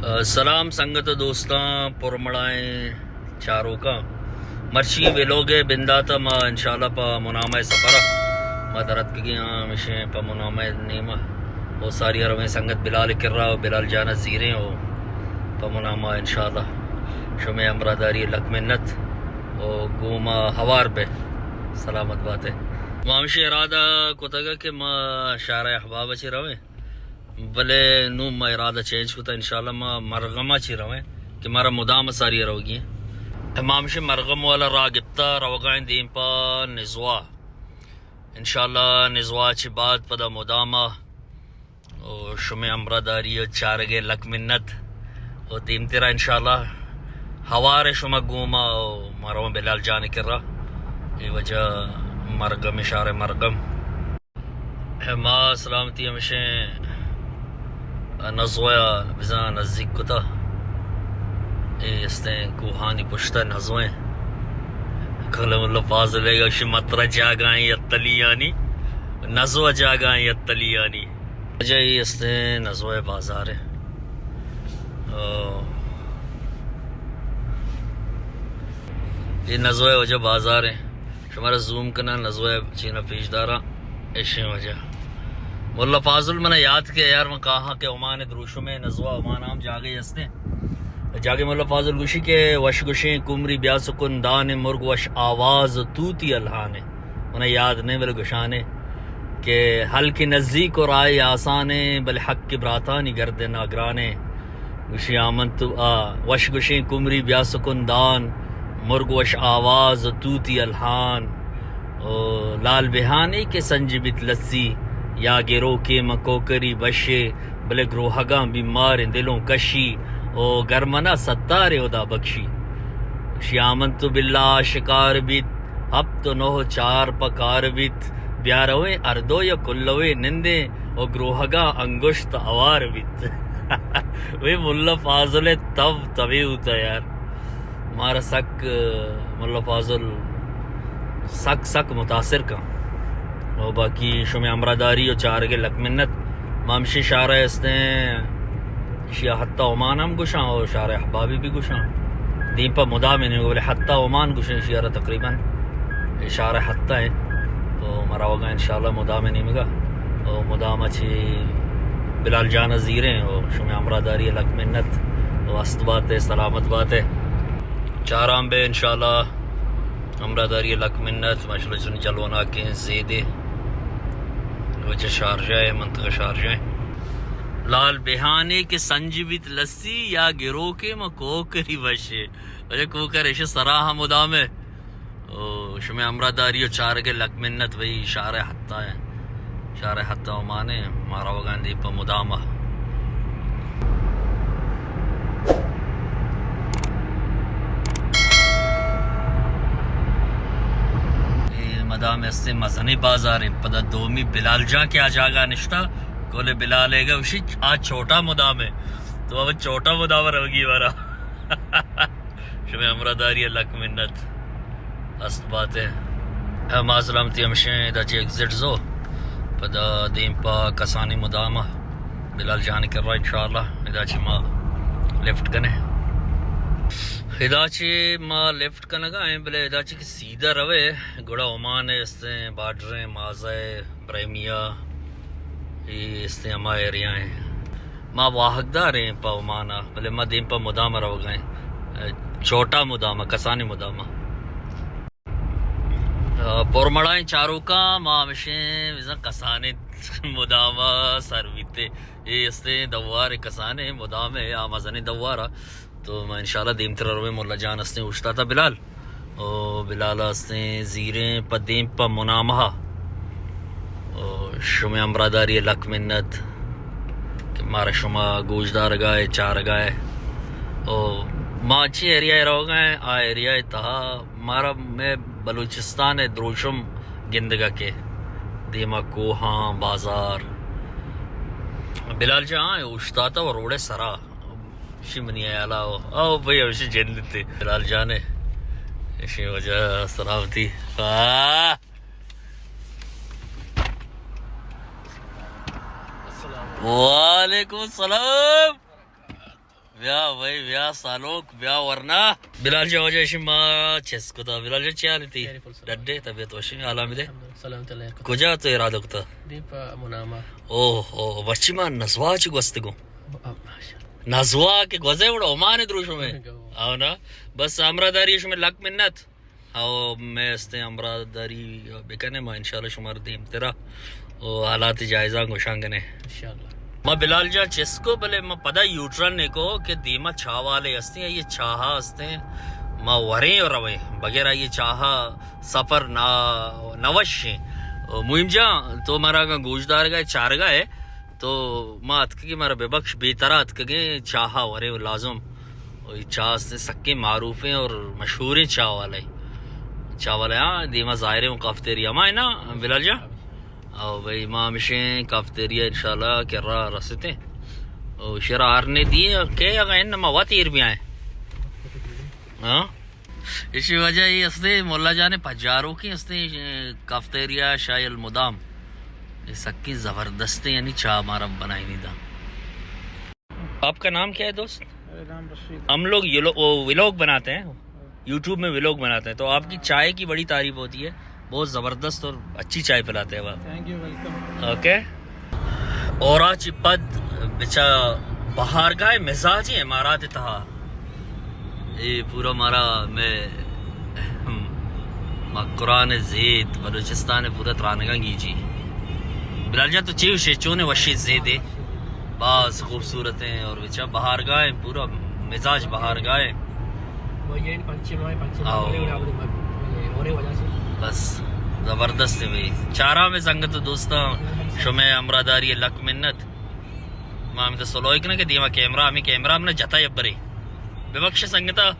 سلام سنگت ءُ دوستاں، پرمڑائیں چاروکاں۔ مرچی ویلوگ ءِ بندات ءَ ما انشاءاللہ پہ منامہ ءِ سفر ءَ ما در اتکگیں آں، ہمیشیں پہ منامہ ءِ نیم ءَ ءُ ساری ءَ رویں سنگت بلال ءِ کرا ءُ بلال جان ءَ زیریں ءُ پہ منامہ انشاءاللہ شمئے ہمراہداری ءِ لک منت ءُ گوں ما ہوار بہ سلامت بات ئے۔ ما ہمیشیں ارادہ کتگ کہ ما شارع احباب ءَ چہ رویں۔ بلے نوں ما ارادہ چینج کتہ، انشاءاللہ ما مرغم ءَ چہ رویں کہ مارا مدام ساری ءَ روگی ایں۔ ما ہمشی مرغم والا راہ گپتہ، روگا ایں دیم پہ نزوا۔ انشاءاللہ نزوا چہ بعد پدا مدام ءَ ءُ شمئے ہمراہداری ءُ چارگ ءِ لک منت ءُ دیمترا انشاءاللہ ہوار شما گوما ءُ ما رواں بلال جان ءِ کرا۔ اے وجہ مرغم، شارع مرغم۔ ما سلامتی ہمشیں نزوہ ءَ بزاں نزیک کتہ۔ اے استیں کوہانی پشت ءَ نزوہ ایں۔ کلم اللہ فاضل ءَ گوشی مترا جاگاہیں یتلیانی، نزوہ جاگاہیں یتلیانی۔ وجہ اے استیں نزوہ بازار ایں۔ او، اے نزوہ وجہ بازار ایں۔ شمارا زوم کناں، نزوہ چینا پیش داراں، اشیں وجہ۔ ملا فاضل منا یاد کہ یار من کاہاں کہ عمان دروشم ایں، نزوہ عمان ہم جاگہے ہستیں۔ جاگہے ملا فاضل گوشی کہ وش گوشیں کمری بیا سکن دان، مرگ وش آواز توتی الہان ایں۔ منا یاد نہیں بلے گوشانے کہ ہلک نزیک ءُ راہ آسان ایں، بلے حق براتانی گردن ءَ گران ایں۔ گوشی آمن تو، آ، وش گوشیں کمری بیا سکن دان، مرگ وش آواز ءُ توتی الہان۔ او لال بہانے کہ سنج بیت لسی، یا گروکے من کوکری بشے، بلے گروہگاں بیماریں دلوں کشی، او گرمنا ستارے ہدا بخشی۔ گوشی آمن تو باللہ شکار بیت، ہپت ءُ نہ ءُ چار پہ کار بیت، بیا رویں ہر دو یا کلوے نندیں ءُ گروہگاں انگشت ہوار بیت۔ وے ملا فاضل ءِ تب تبے ہوتا یار۔ مارا سک، ملا فاضل سک سک متاثر کن۔ ءُ باقی شمئے ہمراہداری ءُ چارگ ءِ لک منت۔ ما ہمشی شارع استیں، اشیا حتی عمان ہم گوشاں ءُ شارع احبابی بھی گوشاں۔ دیم پہ مدام ءِ نیمگ ءَ، بلے حتی عمان گوشیں اشیا را تقریباً۔ اے شارع حتی ایں۔ تو ما روگا انشاءاللہ مدام ءِ نیمگ ءَ۔ ءُ مدام ءَ چہ بلال جان ءَ زیریں ءُ شمئے ہمراہداری ءِ لک منت ءُ ہست بات ئے، سلامت بات ئے۔ چاران بے انشاءاللہ ہمراہداری ءِ لک منت۔ ماشاءاللہ چون جلوناکیں زیدے۔ وجہ شارجہ ءِ، منطقہ شارجہ ءِ۔ لال بہانے کہ سنج بیت لسی، یا گروکے من کوکری بشے۔ وجہ کوکر ایشی سرا ہم مدام ءِ۔ او شمئے ہمراہداری ءُ چارگ ءِ لک منت بھئی، شارع حتی ءِ، شارع حتی عمان ءِ، ما روگاں دیم پہ مدام ءَ۔ اے مدام ءِ استیں مزنیں بازار ایں، پدا دومی بلال جان کہ آ جاگہ نشتہ، کل بلال ءِ گوشی آ چھوٹا مدام ایں، تو اب چھوٹا مدام روگی بارا۔ شمئے ہمراہداری ءِ لک منت۔ ہست بات ئے۔ اے ما سلامتی ہمشیں، ادا چہ ایگزٹ زو، پدا دیم پہ کسانی مدام ءَ بلال جان ءِ کرا انشاءاللہ۔ ادا چہ ما لیفٹ کنیں۔ ادا چہ ما لیفٹ کنگا ایں، بلے ادا چہ کہ سیدھا روے، گڑا عمان ءِ استیں بارڈر ایں، مازہ ءِ، ابراہیمیہ، اے استیں ہما ایریا ایں۔ ما واہگدار ایں پہ عمان ءَ، بلے ما دیم پہ مدام ءَ روگ ءَ ایں۔ چھوٹا مدام ءَ، کسانیں مدام ءَ۔ آ، پرمڑائیں چاروکاں، ما ہمشیں بزاں کسانیں مدام ءَ سر بیتے۔ اے استیں دوار کسانیں مدام ءَ، آ مزنیں دوار ءَ۔ تو ما انشاءاللہ دیمتر ءَ رویں، ملا جان استیں اوشتاتا بلال۔ او بلال استیں زیریں پہ دیم پہ منامہ۔ او شمئے ہمراہداری ءِ لک منت کہ مارا شما گوشدارگا ئے، چارگا ئے۔ او ما چی ایریا ءَ روگا ایں، آ ایریا ءِ تہا مارا مئے بلوچستان ءِ دروشم گندگا کہ دیما کوہاں، بازار۔ بلال جان اوشتاتا و روڈ ءِ سرا۔ اشی منی ہیالا او، او بھئی، اشی جند تے بلال جان ءِ۔ اشی وجہ سلامتی۔ آ۔ وعلیکم السلام۔ بیا بھائی، بیا سالوک، بیا ورنا۔ بلال جان، واجہ، اشی ما چست کتا۔ بلال جان، چی حال تی؟ خیر، فل سلام۔ ڈڈے، طبیعت وشی، حالا می دے۔ الحمدللہ، سلامت اللہ۔ کجا تو ارادہ کتا؟ دی پا منامہ۔ اوہ، اوہ، بچی ما نزوا چی گوستگو۔ اب، ماشاءاللہ۔ نزوا کہ گوزے وڑا عمان دروشم ہے۔ گو۔ او نا، بس ہمراہ داری شمے لک منت۔ او مئے استیں ہمراہ داری بکنے، ما انشاءاللہ شمار دیم ترا او حالات جائزاں گوشان کنے۔ انشاءاللہ۔ ما بلال جان چست کو، بلے ما پدا یوٹرن نے کو کہ دیما چاہ والے استیں، یہ چاہا استیں، ما وریں اور رویں، بغیر یہ چاہا سفر نہ، نہ وشیں۔ او مہم جان، تو مارا اگاں گوشدارگا ہے، چارگا ہے، تو ما اتکگیں، مارا ببخش، بے ترا اتکگیں، چاہا وریں لازم۔ او یہ چاہ استیں سکیں معروفیں اور مشہوریں چاہ والے۔ چاہ والے، ہاں، دیما ظاہر ہے، کافتیریا ما ہے نا، بلال جان؟ او بھائی، ما ہمشیں کافتیریا انشاءاللہ کرا رسیتیں۔ او شرا ہر نے دیے، کہ اگا ان ما وت ایر بیائیں۔ ہاں؟ اسی وجہ یہ استیں، مولا جان پجاروکی استیں، کافتیریا شاہ المدام۔ یہ سکیں زبردستیں، یعنی چاہ مارا بنائی نہیں دا۔ آپ کا نام کیا ہے دوست؟ میرا نام رشید ہے۔ ہم لوگ یہ لو-، وہ ولاگ بناتے ہیں، یوٹیوب میں ولاگ بناتے ہیں، تو آپ کی چائے کی بڑی تعریف ہوتی ہے، بہت زبردست اور اچھی چائے پلاتے ہیں آپ۔ Thank you, welcome. اوکے۔ اور آج پد بچا بہارگاہ مزاج امارات تہا۔ اے پورا مارا میں مکران زید بلوچستان پورا ترانگاں گیجی۔ بلال جان، تو چی وشے، چونے وشی زیدے؟ باز خوبصورت ہیں اور بچا بہارگاہ ہیں، پورا مزاج بہارگاہ ہیں۔ بس زبردست ہے بھائی۔ چاراں میں سنگت و دوستاں، شمے ہمراہ داری لک منت۔ ما ہمیں تو سلوک نہ کہ دیما کیمرہ، ہمیں کیمرہ ہم نہ جتا یبرے۔ ببخش سنگتا،